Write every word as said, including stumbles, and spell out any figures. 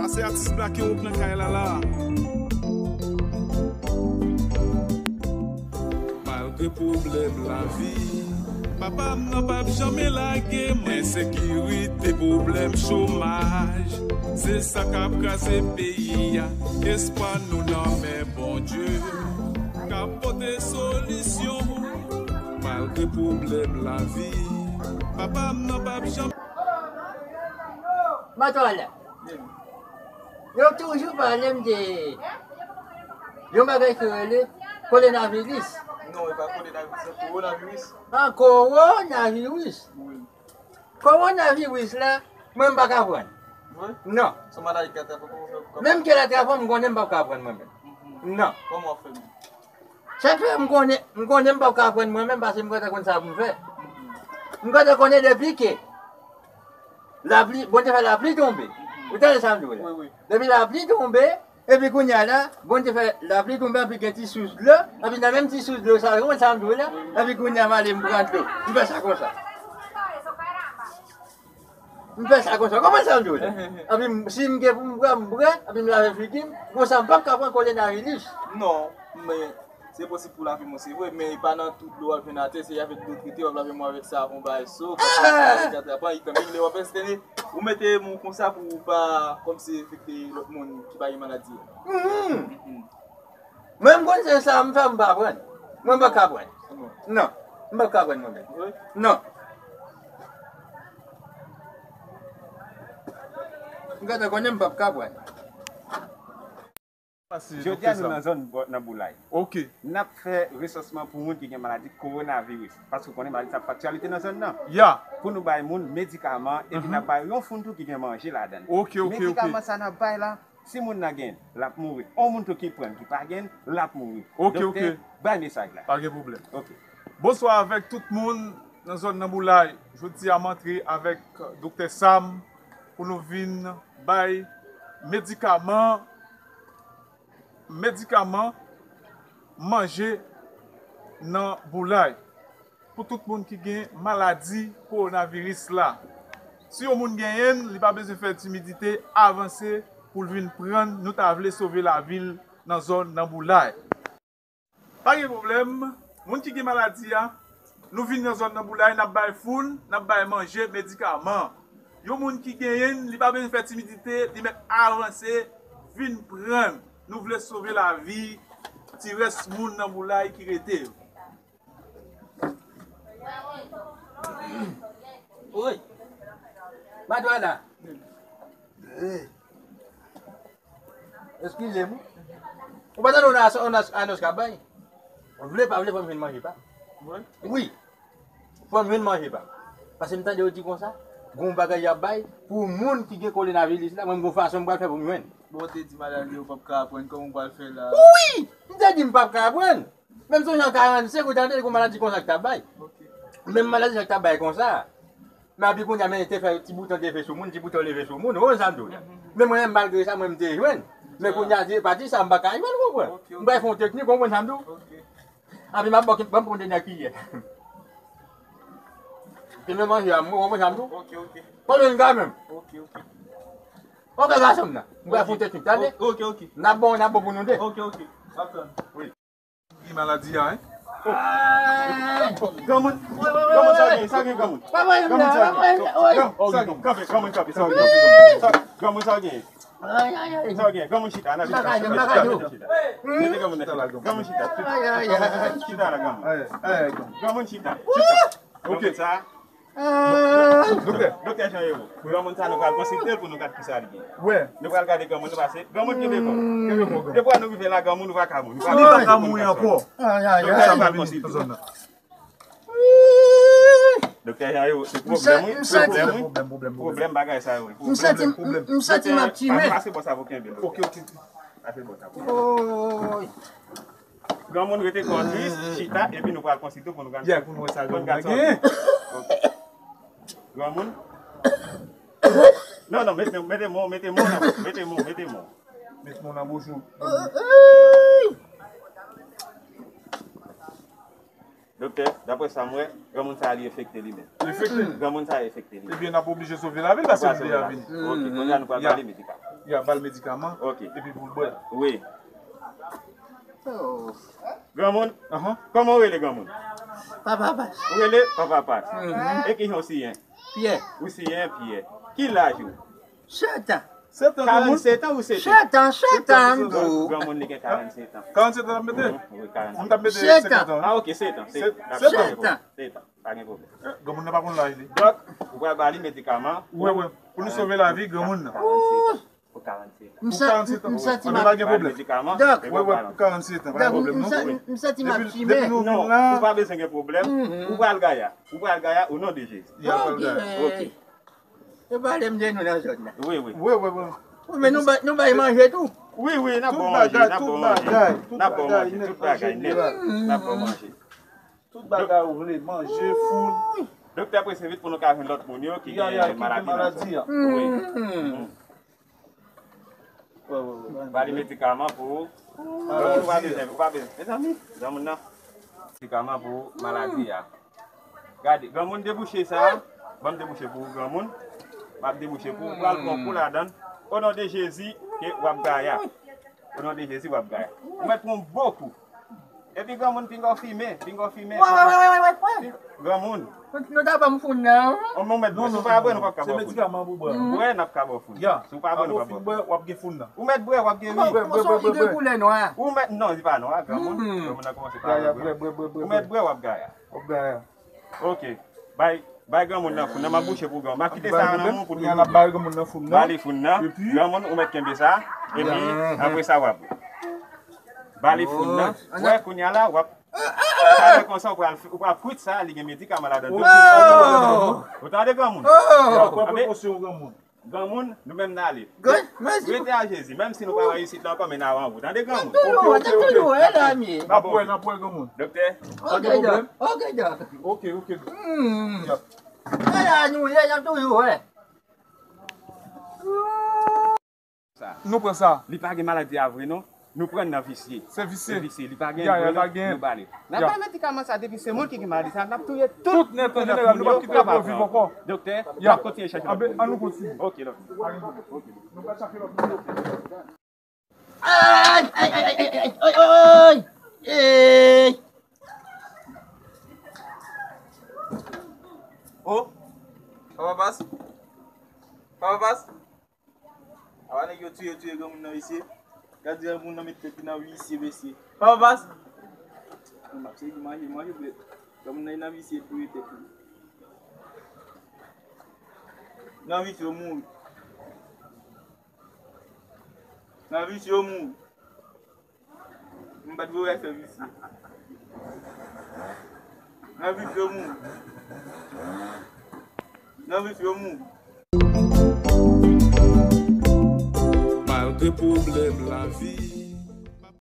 Pase atis black yo k nan kay la la. Malgre pwoblèm lavi, papa m nan p ap janmen lage m. Ensekirite, pwoblèm chomaj, se sa k ap kraze peyi a. Espwa nou nan men Bondye k ap pote solisyon. Malgre pwoblèm lavi, papa m nan p ap janm. Matwala, yo toujou pale m de yon bagay ki rele kolenaviris. Non, e pa kolenaviris, se kowonaviris. Ah, kowonaviris. Wi. Kowonaviris la, mwen m pa ka pran. Vre? Non. Se maladi ki atrape w, kòman w fè pou w ka pran? Menm ke l atrape m, m konnen m p ap ka pran mwen menm. Mhm. Non. Kòman w fè menm? Sa k fè m konnen, m konnen m p ap ka pran mwen menm, paske m gentan konn sa pou m fè. M gentan konnen depi ke lapli, Bondye fè lapli tonbe. Ou tande sa m di w la? Wi, wi. Depi lapli tonbe, epi kounye a la, Bondye fè lapli tonbe, epi gen ti sous dlo, epi nan menm ti sous dlo sa yo, ou konn sa m di w la? Epi kounye a, m ale, m pran dlo. M fè sa konsa. M fè sa konsa. Konprann sa m di w la? Epi m, si m gen pou m pran, m pran, epi m lave figi m, konsa m p ap ka pran kolenaviris. Non, men se posib pou w lave men w, se vre, men e pa nan tout dlo w ap jwenn atè, se avèk dlo trete, w ap lave men w avèk savon, bagay so, paske sa atrapan, e kanmenm lè w ap estene, ou mete men w konsa pou w pa, kòmsi enfekte lòt moun ki pa gen maladi a. Mhm. Mhm. Mwen, m konn se sa m fè, m pa pran. Mwen, m pa ka pran. Non. Non. M pa ka pran mwen menm. Wi. Non. M gentan konnen m p ap ka pran. Jodi a, nou nan zòn bò, nan Boulay. Ok. N ap fè resèsman pou moun ki gen maladi kowonaviris. Paske w konnen maladi sa ap fè aktyalite nan zòn nan. Ya. Pou nou bay moun medikaman, epi n ap bay yon foun tou ki gen manje ladan l. Ok, ok, ok. Medikaman sa n ap bay la, si moun nan gen l, l ap mouri. On moun tou ki pran l, ki pa gen l, l ap mouri. Ok, ok. Doktè, bay mesaj la. Pa gen pwoblèm. Ok. Bonswa avèk tout moun nan zòn nan Boulay. Jodi a, m antre avèk Doktè Sam pou nou vin bay medikaman, medikaman, manje nan Boulay. Pou tout moun ki gen maladi kowonaviris la. Si yon moun genyen l, li pa bezwen fè timidite, avanse pou l vin pran l. Nou ta vle sove lavi l nan zòn nan Boulay. Pa gen pwoblèm, moun ki gen maladi a, nou vin nan zòn nan Boulay, n ap bay foun, n ap bay manje, medikaman. Yon moun ki genyen l, li pa bezwen fè timidite, li mèt avanse, vin pran l. Nou vle sove lavi ti rès moun nan Boulay ki rete yo. Wi. Madwala. Eskize m. Ou pa tande yon anons, yon anons k ap bay? Vle pa vle, fò m jwenn manje pa m. Wi. Fò m jwenn manje pa m. Paske m tande yo di konsa, gen yon bagay y ap bay pou moun ki gen kowonaviris la, mwen m gon fason m pral fè pou m jwenn. Bon, w te di maladi yo p ap ka aprann, kòman w pral fè la? Wi! M te di m p ap ka aprann. Men m sonje an karannsenk, ou tande, gon maladi konsa ki t ap bay. Ok. Menm maladi sa ki t ap bay konsa. Men epi kounye a, men te fè ti bouton te leve sou moun, ti bouton leve sou moun, ou konn sa m di w la. Men mwen menm, malgre sa, mwen m te jwenn. Men kounye a, di, pati sa, m pa ka jwenn, ou konprann? Ok, ok. M bay fè yon teknik, ou konprann sa m di w? Ok. Epi m ap ba w, ban m pran dènye kiyè. Te men manje a, ou konprann sa m di w? Ok, ok. Pandan n ka menm. Ok, ok. Ok, gason m nan. M bay fè yon teknik, tande? Ok, ok. N ap bon, n ap bon pou nou de. Ok, ok. M ap tann. Wi. Gen maladi a, en? Granmoun, granmoun sa gen, sa gen granmoun. Granmoun sa gen. Sa gen, kanpe, granmoun kanpe, sa gen, kanpe, granmoun. Sa, granmoun sa gen. Sa gen, granmoun chita, nan chita, chita, chita. Mete granmoun nan chita, granmoun chita, chita. Chita la, granmoun. Granmoun chita, chita. Ok. Granmoun sa. Doktè. Doktè Jean Héro. Granmoun sa nou pral konsilte l pou nou gad kisa li gen. Wè. Nou pral gade granmoun nou pase. Granmoun kenbe kò w. Kenbe kò w, granmoun. Depi nou rive la, granmoun ou pa ka mouri. Ou pa ka mouri ankò. Doktè sa pral konsilte w. Doktè Jean Héro, se pwoblèm, wi. Pwoblèm, wi. Pwoblèm, pwoblèm, pwoblèm. Pwoblèm bagay sa yo, wi. M santi, m santi m ap timen. Pase bò sa pou kenbe l. Ok, ok. Pase bò sa pou kenbe l. Granmoun rete kò w tris, chita, epi nou pral konsilte w pou nou gad. Yeah, pou nou wè sa granmoun nan gen. Ok. Granmoun. Non, non, mete, mete men w, mete men w nan bouch, mete men w, mete men w. Mete men w nan bouch ou. Doktè, daprè sa m wè, granmoun sa a li enfekte li menm. Li enfekte? Granmoun sa a enfekte li menm. Ebyen, n ap oblije sove lavi l paske nou deja vini. Ok, kounye a nou pral ba li medikaman. Y a ba l medikaman, ok, epi pou l bwè. Wi. Oh. Granmoun, ahan, kòman w rele granmoun? Papa Pat. Ou rele Papa Pat. Mhm. E ki jan w siyen? Pyè. Ou siyen Pyè. Ki laj ou? Sèt an. Sèt an, granmoun? Karannsèt an ou sèt an? Sèt an, sèt an, m di w. Granmoun li gen karannsèt an. Karannsèt an l ap mete? Mhm, wi, karannsèt an. Mwen t ap mete senkant an. Ah, ok, sèt an. Sèt an. Sèt an. Sèt an. Pa gen pwoblèm. Eh, granmoun nan pa konn laj li. Dòk, ou pral ba li medikaman. Wi, wi. Pou nou sove lavi granmoun nan. Pou karannsèt an. Pou karannsèt an. M santi m ap... Wi, wi, pou karannsèt an, pa gen pwoblèm, non? Dòk, m santi m ap fimen. Depi nou vin la, ou pa bezwen gen pwoblèm. Mhm. Ou pral gaya. Ou pral gaya o non de Jezi. Ok. Yo pale m de nou nan zòn nan. Wi, wi. Wi, wi, wi. Wi, men nou bay, nou bay manje tou. Wi, wi, n ap ba w manje, n ap ba w manje. Tout bagay, tout bagay, tout bagay, tout bagay nèt. N ap ba w manje. Tout bagay ou vle, manje, foul. Doktè, prese vit pou nou ka jwenn lòt moun yo ki gen maladi nan zòn. Wi. Mhm. Wi, wi, wi. Ba li medikaman pou ou. Ou pa bezwen, ou pa bezwen. Mezanmi, granmoun nan. Medikaman pou maladi a. Gade, granmoun debouche sa, ban m debouche pou ou, granmoun. M ap debouche pou ou, pral pran kou ladan l. O non de Jezi, ke w ap gaya. O non de Jezi, w ap gaya. Ou mèt pran yon bon kou. Epi granmoun, pinga w fimen, pinga w fimen. Wè, wè, wè, wè, wè, wè. Granmoun. Nou ta ban m foun nan. O, men ou mèt bwè. Si w pa bwè, nou p ap ka ba w foun. Se medikaman pou bwè. Bwè, n ap ka ba w foun. Ya. Si w pa bwè, nou p ap ba w foun. Bwè, w ap gen foun nan. Ou mèt bwè, w ap geri. Bwè, bwè, bwè, bwè. Kòman li gen koulè nwa? Ou mèt, non, li pa nwa, granmoun. Granmoun nan kòmanse pa bwè. Bwè, bwè, bwè, bwè. Ou mèt bwè, w ap gaya. W ap gaya. Ok. Bay, bay granmoun nan foun nan, m ap bouche pou granmoun. M ap kite sa nan men w pou nou. Kounye a n ap bay granmoun nan foun nan. Ba li foun nan. Epi? Granmoun, ou mèt kenbe sa. Epi, apre sa, w ap ba li foun nan. Wè, kounye a la, w ap, sa fè konsa, ou pral, ou pral kwit sa, li gen medikaman ladan l. Ou tande, granmoun? Pran prekosyon, granmoun. Granmoun, nou menm n ale. Rete a Jezi, menm si nou pa wè isit la ankò, men n a wè an bout. Tande, granmoun? N ap wè, n ap wè, granmoun. Doktè? Ok, dòk. Ok, dòk. Ok, ok. Ala nou ye, n ap toujou wè. Nou pran sa. Li pa gen maladi a vre, non. Nou pran nan visye. Se visye. Se visye. Li pa gen vre, nou ba li. N ap bay medikaman sa, depi se moun ki gen maladi sa, n ap touye tout. Tout nèt an jeneral, nou p ap kite yo pou yo viv ankò. Doktè, n ap kontinye chèche lòt moun. Ann nou kontinye. Ok, lòt moun. Pa gen pwoblèm. Ok. Nou pral chache lòt moun. Ay, ay, ay, ay, ay, ay, ay, ay, ay. Ey. Oh. Papa Pas. Papa Pas. Apa nèg yo touye, touye granmoun nan visye. Gade granmoun nan met tèt li nan visye, mesye. Papa Pas. Mwen ap seye di manje, manje bwè. Granmoun nan nan visye touye tèt li. Nan visye yo mouri. Nan visye yo mouri. M pa t vle wè fè visye. Nan visye yo mouri. Nan visye yo mouri. Malgre pwoblèm lavi.